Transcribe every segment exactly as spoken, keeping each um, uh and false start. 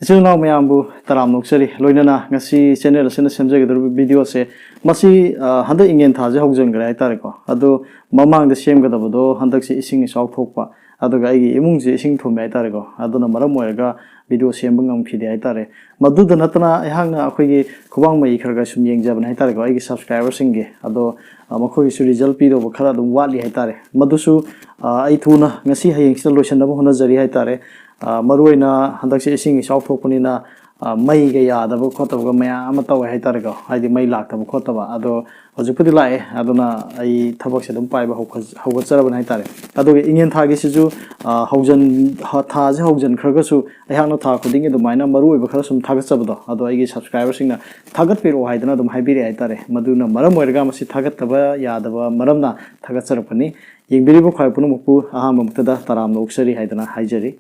ꯏꯆꯤꯜ ꯏꯅꯥꯎ ꯃꯌꯥꯝꯕꯨ ꯇꯔꯥꯝꯅ ꯑꯣꯛꯆꯔꯤ꯫ ꯂꯣꯏꯅꯅ ꯉꯁꯤ ꯆꯦꯅꯦꯜ ꯑꯁꯤꯅ ꯁꯦꯝꯖꯒꯗꯧꯔꯤꯕ ꯚꯤꯗꯤꯑꯣꯁꯦ, ꯃꯁꯤ, ꯑ, ꯍꯟꯗꯛ ꯏꯉꯦꯟ ꯊꯥꯁꯦ ꯍꯧꯖꯤꯟꯈ꯭ꯔꯦ ꯍꯥꯏꯇꯥꯔꯦꯀꯣ꯫ ꯑꯗꯣ ꯃꯃꯥꯡꯗ ꯁꯦꯝꯒꯗꯕꯗꯣ ꯍꯟꯗꯛꯁꯦ ꯏꯁꯤꯡ ꯏꯆꯥꯎ ꯊꯣꯛꯄ, ꯑꯗꯨꯒ ꯑꯩꯒꯤ ꯏꯃꯨꯡꯁꯦ ꯏꯁꯤꯡ ꯊꯨꯝꯃꯦ ꯍꯥꯏꯇꯥꯔꯦꯀꯣ꯫ ꯑꯗꯨꯅ ꯃꯔꯝ ꯑꯣꯏꯔꯒ ꯚꯤꯗꯤꯑꯣ ꯁꯦꯝꯕ ꯉꯝꯈꯤꯗꯦ ꯍꯥꯏꯇꯥꯔꯦ꯫ ꯃꯗꯨꯗ ꯅꯠꯇꯅ ꯑꯩꯍꯥꯛꯅ ꯑꯩꯈꯣꯏꯒꯤ ꯈꯨꯕꯥꯡ ꯃꯌꯤ ꯈꯔ ꯈꯔ ꯁꯨꯝ ꯌꯦꯡꯖꯕꯅꯦ ꯍꯥꯏꯇꯥꯔꯦꯀꯣ, ꯑꯩꯒꯤ ꯁꯕꯁꯀ꯭ꯔꯥꯏꯕꯔꯁꯤꯡꯒꯤ꯫ ꯑꯗꯣ, ꯑ, ꯃꯈꯣꯏꯒꯤꯁꯨ ꯔꯤꯖꯜ ꯄꯤꯗꯧꯕ ꯈꯔ ꯑꯗꯨꯝ ꯋꯥꯠꯂꯤ ꯍꯥꯏꯇꯥꯔꯦ꯫ ꯃꯗꯨꯁꯨ, ꯑ, ꯑꯩ ꯊꯨꯅ ꯉꯁꯤ ꯍꯌꯦꯡꯁꯤꯗ ꯂꯣꯏꯁꯤꯟꯅꯕ ꯍꯣꯠꯅꯖꯔꯤ ꯍꯥꯏꯇꯥꯔꯦ꯫ ꯑ, ꯃꯔꯨꯑꯣꯏꯅ ꯍꯟꯗꯛꯁꯦ ꯏꯁꯤꯡ ꯏꯆꯥꯎ ꯊꯣꯛꯄꯅꯤꯅ, ꯑ, ꯃꯩꯒ ꯌꯥꯗꯕ ꯈꯣꯠꯇꯕꯒ ꯃꯌꯥꯝ ꯑꯃ ꯇꯧꯋꯦ ꯍꯥꯏꯇꯥꯔꯦꯀꯣ, ꯍꯥꯏꯗꯤ ꯃꯩ ꯂꯥꯛꯇꯕ ꯈꯣꯠꯇꯕ꯫ ꯑꯗꯣ ꯍꯧꯖꯤꯛꯄꯨꯗꯤ ꯂꯥꯛꯑꯦ, ꯑꯗꯨꯅ ꯑꯩ ꯊꯕꯛꯁꯦ ꯑꯗꯨꯝ ꯄꯥꯏꯕ ꯍꯧꯒꯠ-, ꯍꯧꯒꯠꯆꯔꯕꯅꯦ ꯍꯥꯏꯇꯥꯔꯦ꯫ ꯑꯗꯨꯒ ꯏꯉꯦꯟ ꯊꯥꯒꯤꯁꯤꯁꯨ, ꯑ, ꯍꯧꯖꯟ-, ꯍ-, ꯊꯥꯁꯦ ꯍꯧꯖꯟꯈ꯭ꯔꯒꯁꯨ ꯑꯩꯍꯥꯛꯅ ꯊꯥ ꯈꯨꯗꯤꯡꯒꯤ ꯑꯗꯨꯃꯥꯏꯅ ꯃꯔꯨꯑꯣꯏꯕ ꯈꯔ ꯁꯨꯝ ꯊꯥꯒꯠꯆꯕꯗꯣ, ꯑꯗꯣ ꯑꯩꯒꯤ ꯁꯕꯁꯀ꯭ꯔꯥꯏꯕꯔꯁꯤꯡꯅ ꯊꯥꯒꯠꯄꯤꯔꯛꯑꯣ ꯍꯥꯏꯗꯅ ꯑꯗꯨꯝ ꯍꯥꯏꯕꯤꯔꯛꯑꯦ ꯍꯥꯏꯇꯥꯔꯦ꯫ ꯃꯗꯨꯅ ꯃꯔꯝ ꯑꯣꯏꯔꯒ ꯃꯁꯤ ꯊꯥꯒꯠꯇꯕ ꯌꯥꯗꯕ ꯃꯔꯝꯅ ꯊꯥꯒꯠꯆꯔꯛꯄꯅꯤ꯫ ꯌꯦꯡꯕꯤꯔꯤꯕ ꯈ꯭ꯋꯥꯏ ꯄꯨꯝꯅꯃꯛꯄꯨ ꯑꯍꯥꯟꯕ ꯃꯛꯇꯗ ꯇꯔꯥꯝꯅ ꯑꯣꯛꯆꯔꯤ ꯍꯥꯏꯗꯅ ꯍꯥꯏꯖꯔꯤ꯫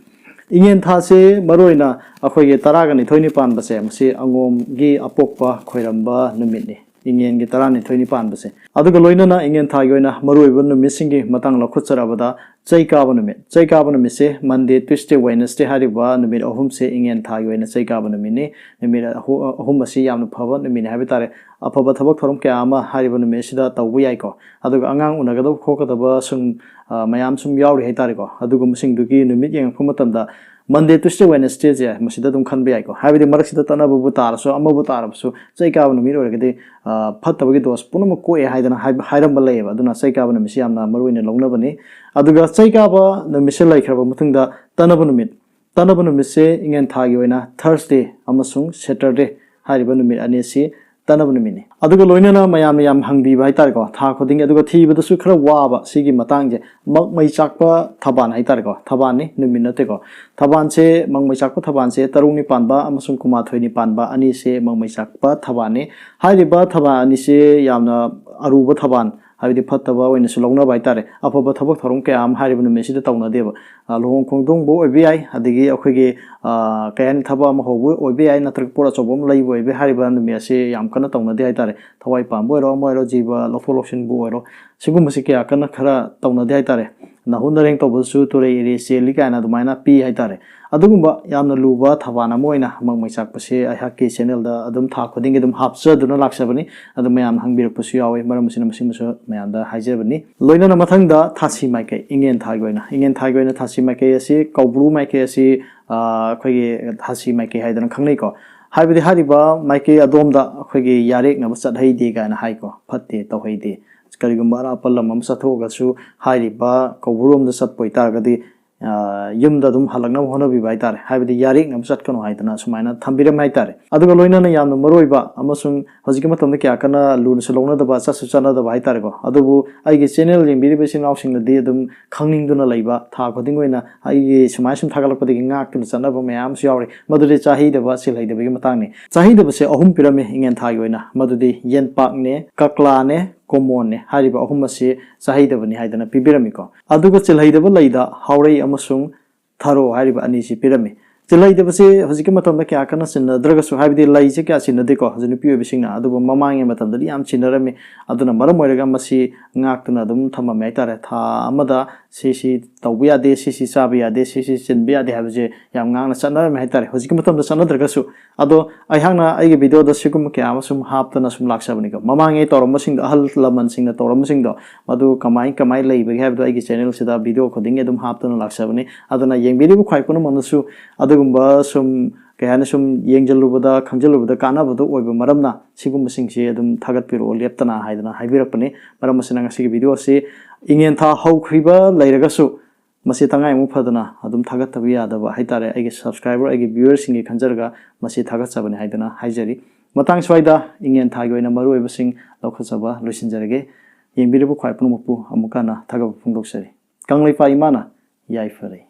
ꯏꯉꯦꯟ ꯊꯥꯁꯦ ꯃꯔꯨꯑꯣꯏꯅ ꯑꯩꯈꯣꯏꯒꯤ ꯇꯔꯥꯒ ꯅꯤꯊꯣꯏꯅꯤ ꯄꯥꯟꯕꯁꯦ, ꯃꯁꯤ ꯑꯉꯣꯝꯒꯤ ꯑꯄꯣꯛꯄ ꯈꯣꯏꯔꯝꯕ ꯅꯨꯃꯤꯠꯅꯤ, ꯏꯉꯦꯟꯒꯤ ꯇꯔꯥꯅꯤꯊꯣꯏꯅꯤ ꯄꯥꯟꯕꯁꯦ꯫ ꯑꯗꯨꯒ ꯂꯣꯏꯅꯅ ꯏꯉꯦꯟ ꯊꯥꯒꯤ ꯑꯣꯏꯅ ꯃꯔꯨꯑꯣꯏꯕ ꯅꯨꯃꯤꯠꯁꯤꯡꯒꯤ ꯃꯇꯥꯡ ꯂꯧꯈꯠꯆꯔꯕꯗ, ꯆꯩ ꯀꯥꯕ ꯅꯨꯃꯤꯠ꯫ ꯆꯩ ꯀꯥꯕ ꯅꯨꯃꯤꯠꯁꯦ Monday, Tuesday, Wednesday ꯍꯥꯏꯔꯤꯕ ꯅꯨꯃꯤꯠ ꯑꯍꯨꯝꯁꯦ ꯏꯉꯦꯟ ꯊꯥꯒꯤ ꯑꯣꯏꯅ ꯆꯩ ꯀꯥꯕ ꯅꯨꯃꯤꯠꯅꯤ꯫ ꯅꯨꯃꯤꯠ ꯑꯍꯨ-, ꯑꯍꯨꯝ ꯑꯁꯤ ꯌꯥꯝꯅ ꯐꯕ ꯅꯨꯃꯤꯠꯅꯤ ꯍꯥꯏꯕ ꯇꯥꯔꯦ꯫ ꯑꯐꯕ ꯊꯕꯛ ꯊꯧꯔꯝ ꯀꯌꯥ ꯑꯃ ꯍꯥꯏꯔꯤꯕ ꯅꯨꯃꯤꯠ ꯑꯁꯤꯗ ꯇꯧꯕ ꯌꯥꯏꯀꯣ꯫ ꯑꯗꯨꯒ ꯑꯉꯥꯡ ꯎꯅꯒꯗꯕ ꯈꯣꯠꯀꯗꯕ ꯁꯨꯝ, ꯑ, ꯃꯌꯥꯝ ꯁꯨꯝ ꯌꯥꯎꯔꯤ ꯍꯥꯏꯇꯥꯔꯦꯀꯣ꯫ ꯑꯗꯨꯒꯨꯝꯕꯁꯤꯡꯗꯨꯒꯤ ꯅꯨꯃꯤꯠ ꯌꯦꯡꯉꯛꯄ ꯃꯇꯝꯗ Monday, Tuesday, Wednesdayꯁꯦ ꯃꯁꯤꯗ ꯑꯗꯨꯝ ꯈꯟꯕ ꯌꯥꯏꯀꯣ꯫ ꯍꯥꯏꯕꯗꯤ ꯃꯔꯛꯁꯤꯗ ꯇꯠꯅꯕꯕꯨ ꯇꯥꯔꯁꯨ, ꯑꯃꯕꯨ ꯇꯥꯔꯕꯁꯨ, ꯆꯩ ꯀꯥꯕ ꯅꯨꯃꯤꯠ ꯑꯣꯏꯔꯒꯗꯤ, ꯑ, ꯐꯠꯇꯕꯒꯤ ꯗꯣꯁ ꯄꯨꯝꯅꯃꯛ ꯀꯣꯛꯑꯦ ꯍꯥꯏꯗꯅ ꯍꯥꯏꯕ, ꯍꯥꯏꯔꯝꯕ ꯂꯩꯌꯦꯕ꯫ ꯑꯗꯨꯅ ꯆꯩ ꯀꯥꯕ ꯅꯨꯃꯤꯠꯁꯤ ꯌꯥꯝꯅ ꯃꯔꯨ ꯑꯣꯏꯅ ꯂꯧꯅꯕꯅꯤ꯫ ꯑꯗꯨꯒ ꯆꯩ ꯀꯥꯕ ꯅꯨꯃꯤꯠꯁꯦ ꯂꯩꯈ꯭ꯔꯕ ꯃꯇꯨꯡꯗ ꯇꯠꯅꯕ ꯅꯨꯃꯤꯠ, ꯇꯠꯅꯕ ꯅꯨꯃꯤꯠꯁꯦ ꯏꯉꯦꯟ ꯊꯥꯒꯤ ꯑꯣꯏꯅ Thursday ꯑꯃꯁꯨꯡ Saturday ꯍꯥꯏꯔꯤꯕ ꯅꯨꯃꯤꯠ ꯑꯅꯤ ꯑꯁꯤ ꯇꯠꯅꯕ ꯅꯨꯃꯤꯠꯅꯤ꯫ ꯑꯗꯨꯒ ꯂꯣꯏꯅꯅ ꯃꯌꯥꯝꯅ ꯌꯥꯝ ꯍꯪꯕꯤꯕ ꯍꯥꯏꯇꯥꯔꯦꯀꯣ, ꯊꯥ ꯈꯨꯗꯤꯡꯒꯤ, ꯑꯗꯨꯒ ꯊꯤꯕꯗꯁꯨ ꯈꯔ ꯋꯥꯕ ꯁꯤꯒꯤ ꯃꯇꯥꯡꯁꯦ, ꯃꯛ ꯃꯩ ꯆꯥꯛꯄ ꯊꯕꯥꯟ ꯍꯥꯏꯇꯥꯔꯦꯀꯣ, ꯊꯕꯥꯟꯅꯤ, ꯅꯨꯃꯤꯠ ꯅꯠꯇꯦꯀꯣ꯫ ꯊꯕꯥꯟꯁꯦ, ꯃꯛ ꯃꯩ ꯆꯥꯛꯄ ꯊꯕꯥꯟꯁꯦ ꯇꯔꯨꯛꯅꯤ ꯄꯥꯟꯕ ꯑꯃꯁꯨꯡ ꯀꯨꯟꯃꯥꯊꯣꯏꯅꯤ ꯄꯥꯟꯕ ꯑꯅꯤꯁꯦ ꯃꯛ ꯃꯩ ꯆꯥꯛꯄ ꯊꯕꯥꯟꯅꯤ꯫ ꯍꯥꯏꯔꯤꯕ ꯊꯕꯥꯟ ꯑꯅꯤꯁꯦ ꯌꯥꯝꯅ ꯑꯔꯨꯕ ꯊꯕꯥꯟ, ꯍꯥꯏꯕꯗꯤ ꯐꯠꯇꯕ ꯑꯣꯏꯅꯁꯨ ꯂꯧꯅꯕ ꯍꯥꯏꯇꯥꯔꯦ꯫ ꯑꯐꯕ ꯊꯕꯛ ꯊꯧꯔꯝ ꯀꯌꯥ ꯑꯃ ꯍꯥꯏꯔꯤꯕ ꯅꯨꯃꯤꯠꯁꯤꯗ ꯇꯧꯅꯗꯦꯕ꯫ ꯑ, ꯂꯨꯍꯣꯡ ꯈꯣꯡꯗꯣꯡꯕ ꯑꯣꯏꯕ ꯌꯥꯏ, ꯑꯗꯒꯤ ꯑꯩꯈꯣꯏꯒꯤ, ꯑ, ꯀꯩ ꯍꯥꯏꯅꯤ, ꯊꯕꯛ ꯑꯃ ꯍꯧꯕ ꯑꯣꯏꯕ ꯌꯥꯏ, ꯅꯠꯇ꯭ꯔꯒ ꯄꯣꯠ ꯑꯆꯧꯕ ꯑꯃ ꯂꯩꯕ ꯑꯣꯏꯕ ꯌꯥꯏ, ꯍꯥꯏꯔꯤꯕ ꯅꯨꯃꯤꯠ ꯑꯁꯤ ꯌꯥꯝ ꯀꯟꯅ ꯇꯧꯅꯗꯦ ꯍꯥꯏꯇꯥꯔꯦ꯫ ꯊꯋꯥꯏ ꯄꯥꯟꯕ ꯑꯣꯏꯔꯣ, ꯑꯃ ꯑꯣꯏꯔꯣ, ꯖꯤꯕ ꯂꯧꯊꯣꯛ ꯂꯧꯁꯤꯟꯕꯨ ꯑꯣꯏꯔꯣ, ꯁꯤꯒꯨꯝꯕꯁꯤ ꯀꯌꯥ ꯀꯟꯅ ꯈꯔ ꯇꯧꯅꯗꯦ ꯍꯥꯏꯇꯥꯔꯦ꯫ ꯅꯥꯍꯨꯠ ꯅꯔꯦꯡ ꯇꯧꯕꯗꯁꯨ ꯇꯨꯔꯩ ꯏꯔꯦ ꯆꯦꯜꯂꯤ ꯀꯥꯏꯅ ꯑꯗꯨꯃꯥꯏꯅ ꯄꯤ ꯍꯥꯏꯇꯥꯔꯦ꯫ ꯑꯗꯨꯒꯨꯝꯕ ꯌꯥꯝꯅ ꯂꯨꯕ ꯊꯧꯕꯥꯜ ꯑꯃ ꯑꯣꯏꯅ ꯃꯪ ꯃꯩ ꯆꯥꯛꯄꯁꯦ ꯑꯩꯍꯥꯛꯀꯤ ꯆꯦꯅꯦꯜꯗ ꯑꯗꯨꯝ ꯊꯥ ꯈꯨꯗꯤꯡꯒꯤ ꯑꯗꯨꯝ ꯍꯥꯞꯆꯗꯨꯅ ꯂꯥꯛꯆꯕꯅꯤ꯫ ꯑꯗꯨ ꯃꯌꯥꯝꯅ ꯍꯪꯕꯤꯔꯛꯄꯁꯨ ꯌꯥꯎꯋꯤ, ꯃꯔꯝ ꯑꯁꯤꯅ ꯃꯁꯤꯃꯁꯨ ꯃꯌꯥꯝꯗ ꯍꯥꯏꯖꯕꯅꯤ꯫ ꯂꯣꯏꯅꯅ ꯃꯊꯪꯗ ꯊꯥꯁꯤ ꯃꯥꯏꯀꯩ, ꯏꯉꯦꯟ ꯊꯥꯒꯤ ꯑꯣꯏꯅ, ꯏꯉꯦꯟ ꯊꯥꯒꯤ ꯑꯣꯏꯅ ꯊꯥꯁꯤ ꯃꯥꯏꯀꯩ ꯑꯁꯤ ꯀꯧꯕ꯭ꯔꯨ ꯃꯥꯏꯀꯩ ꯑꯁꯤ, ꯑ, ꯑꯩꯈꯣꯏꯒꯤ ꯊꯥꯁꯤ ꯃꯥꯏꯀꯩ ꯍꯥꯏꯗꯅ ꯈꯪꯅꯩꯀꯣ꯫ ꯍꯥꯏꯕꯗꯤ ꯍꯥꯏꯔꯤꯕ ꯃꯥꯏꯀꯩ ꯑꯗꯣꯝꯗ ꯑꯩꯈꯣꯏꯒꯤ ꯌꯥꯔꯦꯛꯅꯕ ꯆꯠꯍꯩꯗꯦ ꯀꯥꯏꯅ ꯍꯥꯏꯀꯣ, ꯐꯠꯇꯦ, ꯇꯧꯍꯩꯗꯦ꯫ ꯀꯔꯤꯒꯨꯝꯕ ꯑꯔꯥꯞꯄ ꯂꯝ ꯑꯃ ꯆꯠꯊꯣꯛꯑꯒꯁꯨ ꯍꯥꯏꯔꯤꯕ ꯀꯧꯕ꯭ꯔꯨꯔꯣꯝꯗ ꯆꯠꯄ ꯑꯣꯏꯇꯥꯔꯒꯗꯤ, ꯑ, ꯌꯨꯝꯗ ꯑꯗꯨꯝ ꯍꯜꯂꯛꯅꯕ ꯍꯣꯠꯅꯕꯤꯕ ꯍꯥꯏꯇꯥꯔꯦ꯫ ꯍꯥꯏꯕꯗꯤ ꯌꯥꯔꯦꯛꯅꯕ ꯆꯠꯀꯅꯨ ꯍꯥꯏꯗꯅ ꯁꯨꯃꯥꯏꯅ ꯊꯝꯕꯤꯔꯝꯃꯦ ꯍꯥꯏꯇꯥꯔꯦ꯫ ꯑꯗꯨꯒ ꯂꯣꯏꯅꯅ ꯌꯥꯝꯅ ꯃꯔꯨ ꯑꯣꯏꯕ ꯑꯃꯁꯨꯡ ꯍꯧꯖꯤꯛꯀꯤ ꯃꯇꯝꯗ ꯀꯌꯥ ꯀꯟꯅ ꯂꯨꯅꯁꯨ ꯂꯧꯅꯗꯕ, ꯆꯠꯁꯨ ꯆꯠꯅꯗꯕ ꯍꯥꯏꯇꯥꯔꯦꯀꯣ꯫ ꯑꯗꯨꯕꯨ ꯑꯩꯒꯤ ꯆꯦꯅꯦꯜ ꯌꯦꯡꯕꯤꯔꯤꯕ ꯏꯆꯤꯟ ꯏꯅꯥꯎꯁꯤꯡꯅꯗꯤ ꯑꯗꯨꯝ ꯈꯪꯅꯤꯡꯗꯨꯅ ꯂꯩꯕ, ꯊꯥ ꯈꯨꯗꯤꯡ ꯑꯣꯏꯅ ꯑꯩꯒꯤ ꯁꯨꯃꯥꯏꯅ ꯁꯨꯝ ꯊꯥꯒꯠꯂꯛꯄꯗꯒꯤ ꯉꯥꯛꯇꯨꯅ ꯆꯠꯅꯕ ꯃꯌꯥꯝ ꯑꯃꯁꯨ ꯌꯥꯎꯔꯤ꯫ ꯃꯗꯨꯗꯤ ꯆꯥꯍꯩꯗꯕ, ꯆꯤꯜꯍꯩꯗꯕꯒꯤ ꯃꯇꯥꯡꯅꯤ꯫ ꯆꯥꯍꯩꯗꯕꯁꯦ ꯑꯍꯨꯝ ꯄꯤꯔꯝꯃꯤ ꯏꯉꯦꯟ ꯊꯥꯒꯤ ꯑꯣꯏꯅ, ꯃꯗꯨꯗꯤ ꯌꯦꯟꯄꯥꯛꯅꯦ, ꯀꯛꯂꯥꯅꯦ, ꯀꯣꯃꯣꯟꯅꯦ꯫ ꯍꯥꯏꯔꯤꯕ ꯑꯍꯨꯝ ꯑꯁꯤ ꯆꯥꯍꯩꯗꯕꯅꯤ ꯍꯥꯏꯗꯅ ꯄꯤꯕꯤꯔꯝꯃꯤꯀꯣ꯫ ꯑꯗꯨꯒ ꯆꯤꯜꯍꯩꯗꯕ ꯂꯩꯗ ꯍꯥꯎꯔꯩ ꯑꯃꯁꯨꯡ ꯊꯔꯣ ꯍꯥꯏꯔꯤꯕ ꯑꯅꯤꯁꯤ ꯄꯤꯔꯝꯃꯤ꯫ ꯆꯤꯜꯍꯩꯗꯕꯁꯦ ꯍꯧꯖꯤꯛꯀꯤ ꯃꯇꯝꯗ ꯀꯌꯥ ꯀꯟꯅ ꯆꯤꯟꯅꯗ꯭ꯔꯒꯁꯨ, ꯍꯥꯏꯕꯗꯤ ꯂꯩꯁꯦ ꯀꯌꯥ ꯆꯤꯟꯅꯗꯦꯀꯣ ꯍꯧꯖꯤꯛ ꯅꯨꯄꯤ ꯑꯣꯏꯕꯁꯤꯡꯅ, ꯑꯗꯨꯕꯨ ꯃꯃꯥꯡꯒꯤ ꯃꯇꯝꯗꯗꯤ ꯌꯥꯝ ꯆꯤꯟꯅꯔꯝꯃꯤ꯫ ꯑꯗꯨꯅ ꯃꯔꯝ ꯑꯣꯏꯔꯒ ꯃꯁꯤ ꯉꯥꯛꯇꯨꯅ ꯑꯗꯨꯝ ꯊꯝꯃꯝꯃꯦ ꯍꯥꯏꯇꯥꯔꯦ꯫ ꯊꯥ ꯑꯃꯗ ꯁꯤ ꯁꯤ ꯇꯧꯕ ꯌꯥꯗꯦ, ꯁꯤ ꯁꯤ ꯆꯥꯕ ꯌꯥꯗꯦ, ꯁꯤ ꯁꯤ ꯆꯤꯟꯕ ꯌꯥꯗꯦ ꯍꯥꯏꯕꯁꯦ ꯌꯥꯝ ꯉꯥꯡꯅ ꯆꯠꯅꯔꯝꯃꯦ ꯍꯥꯏꯇꯥꯔꯦ꯫ ꯍꯧꯖꯤꯛꯀꯤ ꯃꯇꯝꯗ ꯆꯠꯅꯗ꯭ꯔꯒꯁꯨ, ꯑꯗꯣ ꯑꯩꯍꯥꯛꯅ ꯑꯩꯒꯤ ꯚꯤꯗꯤꯑꯣꯗ ꯁꯤꯒꯨꯝꯕ ꯀꯌꯥ ꯑꯃ ꯁꯨꯝ ꯍꯥꯞꯇꯅ ꯁꯨꯝ ꯂꯥꯛꯆꯕꯅꯤꯀꯣ꯫ ꯃꯃꯥꯡꯉꯩ ꯇꯧꯔꯝꯕꯁꯤꯡꯗꯣ, ꯑꯍꯜ ꯂꯃꯟꯁꯤꯡꯅ ꯇꯧꯔꯝꯕꯁꯤꯡꯗꯣ, ꯃꯗꯨ ꯀꯃꯥꯏ ꯀꯃꯥꯏ ꯂꯩꯕꯒꯦ ꯍꯥꯏꯕꯗꯣ ꯑꯩꯒꯤ ꯆꯦꯅꯦꯜꯁꯤꯗ ꯚꯤꯗꯤꯑꯣ ꯈꯨꯗꯤꯡꯒꯤ ꯑꯗꯨꯝ ꯍꯥꯞꯇꯨꯅ ꯂꯥꯛꯆꯕꯅꯤ꯫ ꯑꯗꯨꯅ ꯌꯦꯡꯕꯤꯔꯤꯕ ꯈ꯭ꯋꯥꯏ ꯄꯨꯝꯅꯃꯛꯅꯁꯨ ꯑꯗꯨꯒꯨꯝꯕ ꯁꯨꯝ, ꯀꯩ ꯍꯥꯏꯅꯤ, ꯁꯨꯝ ꯌꯦꯡꯁꯤꯜꯂꯨꯕꯗ ꯈꯪꯖꯤꯜꯂꯨꯕꯗ ꯀꯥꯟꯅꯕꯗꯣ ꯑꯣꯏꯕ ꯃꯔꯝꯅ ꯁꯤꯒꯨꯝꯕꯁꯤꯡꯁꯦ ꯑꯗꯨꯝ ꯊꯥꯒꯠꯄꯤꯔꯛꯑꯣ ꯂꯦꯞꯇꯅ ꯍꯥꯏꯗꯅ ꯍꯥꯏꯕꯤꯔꯛꯄꯅꯤ꯫ ꯃꯔꯝ ꯑꯁꯤꯅ ꯉꯁꯤꯒꯤ ꯚꯤꯗꯤꯑꯣ ꯑꯁꯤ ꯏꯉꯦꯟ ꯊꯥ ꯍꯧꯈ꯭ꯔꯤꯕ ꯂꯩꯔꯒꯁꯨ ꯃꯁꯤ ꯇꯉꯥꯏ ꯑꯃꯨꯛ ꯐꯗꯅ ꯑꯗꯨꯝ ꯊꯥꯒꯠꯇꯕ ꯌꯥꯗꯕ ꯍꯥꯏꯇꯥꯔꯦ꯫ ꯑꯩꯒꯤ subscriber, ꯑꯩꯒꯤ viewerꯁꯤꯡꯒꯤ ꯈꯟꯖꯔꯒ ꯃꯁꯤ ꯊꯥꯒꯠꯆꯕꯅꯤ ꯍꯥꯏꯗꯅ ꯍꯥꯏꯖꯔꯤ꯫ ꯃꯇꯥꯡ ꯁ꯭ꯋꯥꯏꯗ ꯏꯉꯦꯟ ꯊꯥꯒꯤ ꯑꯣꯏꯅ ꯃꯔꯨꯑꯣꯏꯕꯁꯤꯡ ꯂꯧꯈꯠꯆꯕ ꯂꯣꯏꯁꯤꯟꯖꯔꯒꯦ꯫ ꯌꯦꯡꯕꯤꯔꯤꯕ ꯈ꯭ꯋꯥꯏ ꯄꯨꯝꯅꯃꯛꯄꯨ ꯑꯃꯨꯛ ꯍꯟꯅ ꯊꯥꯒꯠꯄ ꯐꯣꯡꯗꯣꯛꯆꯔꯤ꯫ ꯀꯪꯂꯩꯄꯥꯛ ꯏꯃꯥꯅ ꯌꯥꯏꯐꯔꯦ꯫